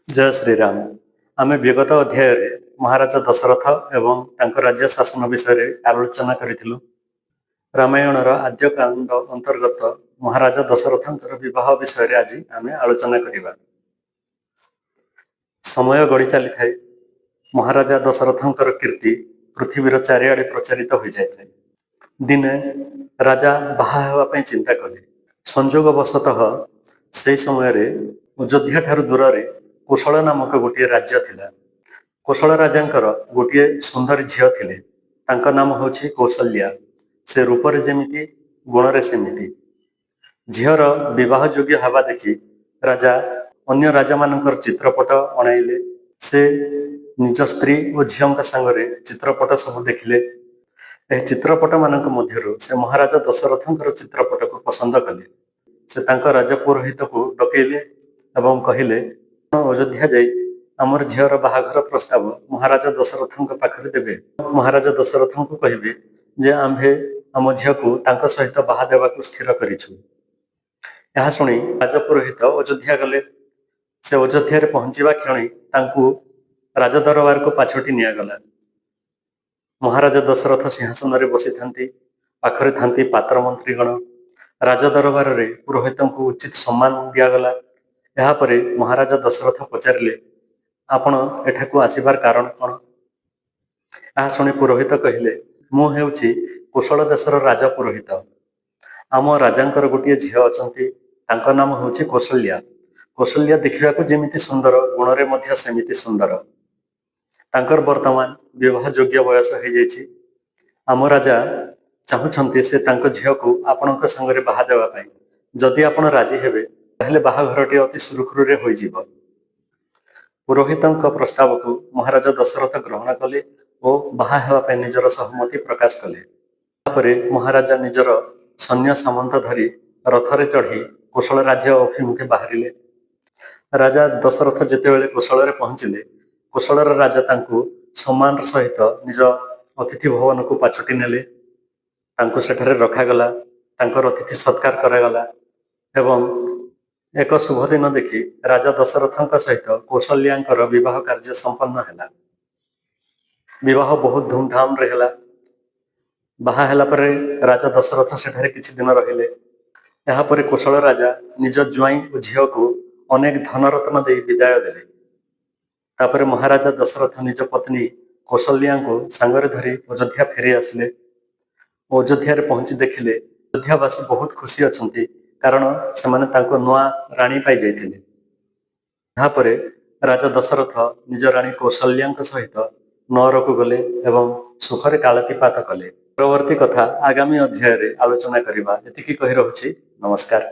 ଜୟ ଶ୍ରୀରାମ। ଆମେ ବିଗତ ଅଧ୍ୟାୟରେ ମହାରାଜା ଦଶରଥ ଏବଂ ତାଙ୍କ ରାଜ୍ୟ ଶାସନ ବିଷୟରେ ଆଲୋଚନା କରିଥିଲୁ। ରାମାୟଣର ଆଦ୍ୟ କାଣ୍ଡ ଅନ୍ତର୍ଗତ ମହାରାଜା ଦଶରଥଙ୍କର ବିବାହ ବିଷୟରେ ଆଜି ଆମେ ଆଲୋଚନା କରିବା। ସମୟ ଗଡ଼ି ଚାଲିଥାଏ। ମହାରାଜା ଦଶରଥଙ୍କର କୀର୍ତ୍ତି ପୃଥିବୀର ଚାରିଆଡ଼େ ପ୍ରଚାରିତ ହୋଇଯାଇଥାଏ। ଦିନେ ରାଜା ବାହା ହେବା ପାଇଁ ଚିନ୍ତା କଲେ। ସଂଯୋଗ ବଶତଃ ସେହି ସମୟରେ ଅଯୋଧ୍ୟା ଠାରୁ ଦୂରରେ କୋଶଳ ନାମକ ଗୋଟିଏ ରାଜ୍ୟ ଥିଲା। କୋଶଳ ରାଜାଙ୍କର ଗୋଟିଏ ସୁନ୍ଦରୀ ଝିଅ ଥିଲେ। ତାଙ୍କ ନାମ ହେଉଛି କୌଶଲ୍ୟା। ସେ ରୂପରେ ଯେମିତି, ଗୁଣରେ ସେମିତି। ଝିଅର ବିବାହ ଯୋଗ୍ୟ ହେବା ଦେଖି ରାଜା ଅନ୍ୟ ରାଜାମାନଙ୍କର ଚିତ୍ରପଟ ଅଣାଇଲେ। ସେ ନିଜ ସ୍ତ୍ରୀ ଓ ଝିଅଙ୍କ ସାଙ୍ଗରେ ଚିତ୍ରପଟ ସବୁ ଦେଖିଲେ। ଏହି ଚିତ୍ରପଟ ମାନଙ୍କ ମଧ୍ୟରୁ ସେ ମହାରାଜା ଦଶରଥଙ୍କର ଚିତ୍ରପଟକୁ ପସନ୍ଦ କଲେ। ସେ ତାଙ୍କ ରାଜ ପୁରୋହିତକୁ ଡକେଇଲେ ଏବଂ କହିଲେ, "ଅଯୋଧ୍ୟା ଯାଇ ଆମର ଝିଅର ବାହାଘର ପ୍ରସ୍ତାବ ମହାରାଜା ଦଶରଥଙ୍କ ପାଖରେ ଦେବେ। ମହାରାଜା ଦଶରଥଙ୍କୁ କହିବେ ଯେ ଆମ୍ଭେ ଆମ ଝିଅକୁ ତାଙ୍କ ସହିତ ବାହା ଦେବାକୁ ସ୍ଥିର କରିଛୁ।" ଏହା ଶୁଣି ରାଜପୁରୋହିତ ଅଯୋଧ୍ୟା ଗଲେ। ସେ ଅଯୋଧ୍ୟାରେ ପହଞ୍ଚିବା କ୍ଷଣି ତାଙ୍କୁ ରାଜ ଦରବାରକୁ ପାଛୋଟି ନିଆଗଲା। ମହାରାଜା ଦଶରଥ ସିଂହାସନରେ ବସିଥାନ୍ତି। ପାଖରେ ଥାନ୍ତି ପାତ୍ର ମନ୍ତ୍ରୀଗଣ। ରାଜ ଦରବାରରେ ପୁରୋହିତଙ୍କୁ ଉଚିତ ସମ୍ମାନ ଦିଆଗଲା। ଏହାପରେ ମହାରାଜା ଦଶରଥ ପଚାରିଲେ, "ଆପଣ ଏଠାକୁ ଆସିବାର କାରଣ କଣ?" ଏହା ଶୁଣି ପୁରୋହିତ କହିଲେ, "ମୁଁ ହେଉଛି କୋଶଳ ଦେଶର ରାଜ ପୁରୋହିତ। ଆମ ରାଜାଙ୍କର ଗୋଟିଏ ଝିଅ ଅଛନ୍ତି। ତାଙ୍କ ନାମ ହେଉଛି କୌଶଲ୍ୟା। କୌଶଲ୍ୟା ଦେଖିବାକୁ ଯେମିତି ସୁନ୍ଦର, ଗୁଣରେ ମଧ୍ୟ ସେମିତି ସୁନ୍ଦର। ତାଙ୍କର ବର୍ତ୍ତମାନ ବିବାହ ଯୋଗ୍ୟ ବୟସ ହେଇଯାଇଛି। ଆମ ରାଜା ଚାହୁଁଛନ୍ତି ସେ ତାଙ୍କ ଝିଅକୁ ଆପଣଙ୍କ ସାଙ୍ଗରେ ବାହା ଦେବା ପାଇଁ। ଯଦି ଆପଣ ରାଜି ହେବେ, ତାହେଲେ ବାହାଘରଟି ଅତି ସୁରୁଖୁରୁରେ ହୋଇଯିବ।" ପୁରୋହିତଙ୍କ ପ୍ରସ୍ତାବକୁ ମହାରାଜା ଦଶରଥ ଗ୍ରହଣ କଲେ ଓ ବାହା ହେବା ପାଇଁ ନିଜର ସହମତି ପ୍ରକାଶ କଲେ। ତାପରେ ମହାରାଜା ନିଜର ସୈନ୍ୟ ସାମନ୍ତ ଧରି ରଥରେ ଚଢ଼ି କୋଶଳ ରାଜ୍ୟ ଅଭିମୁଖେ ବାହାରିଲେ। ରାଜା ଦଶରଥ ଯେତେବେଳେ କୋଶଳରେ ପହଞ୍ଚିଲେ, କୋଶଳର ରାଜା ତାଙ୍କୁ ସମ୍ମାନର ସହିତ ନିଜ ଅତିଥି ଭବନକୁ ପାଛୋଟି ନେଲେ। ତାଙ୍କୁ ସେଠାରେ ରଖାଗଲା। ତାଙ୍କର ଅତିଥି ସତ୍କାର କରାଗଲା ଏବଂ ଏକ ଶୁଭ ଦିନ ଦେଖି ରାଜା ଦଶରଥଙ୍କ ସହିତ କୌଶଲ୍ୟାଙ୍କର ବିବାହ କାର୍ଯ୍ୟ ସମ୍ପନ୍ନ ହେଲା। ବିବାହ ବହୁତ ଧୁମଧାମରେ ହେଲା। ବାହା ହେଲା ପରେ ରାଜା ଦଶରଥ ସେଠାରେ କିଛି ଦିନ ରହିଲେ। ଏହାପରେ କୋଶଳ ରାଜା ନିଜ ଜ୍ୱାଇଁ ଓ ଝିଅକୁ ଅନେକ ଧନରତ୍ନ ଦେଇ ବିଦାୟ ଦେଲେ। ତାପରେ ମହାରାଜା ଦଶରଥ ନିଜ ପତ୍ନୀ କୌଶଲ୍ୟାଙ୍କୁ ସାଙ୍ଗରେ ଧରି ଅଯୋଧ୍ୟା ଫେରି ଆସିଲେ। ଅଯୋଧ୍ୟାରେ ପହଞ୍ଚି ଦେଖିଲେ, ଅଯୋଧ୍ୟାବାସୀ ବହୁତ ଖୁସି ଅଛନ୍ତି, କାରଣ ସେମାନେ ତାଙ୍କ ନୂଆ ରାଣୀ ପାଇଯାଇଥିଲେ। ଏହାପରେ ରାଜା ଦଶରଥ ନିଜ ରାଣୀ କୌଶଲ୍ୟାଙ୍କ ସହିତ ନଅରକୁ ଗଲେ ଏବଂ ସୁଖରେ କାଳାତିପାତ କଲେ। ପରବର୍ତ୍ତୀ କଥା ଆଗାମୀ ଅଧ୍ୟାୟରେ ଆଲୋଚନା କରିବା। ଏତିକି କହି ରହୁଛି। ନମସ୍କାର।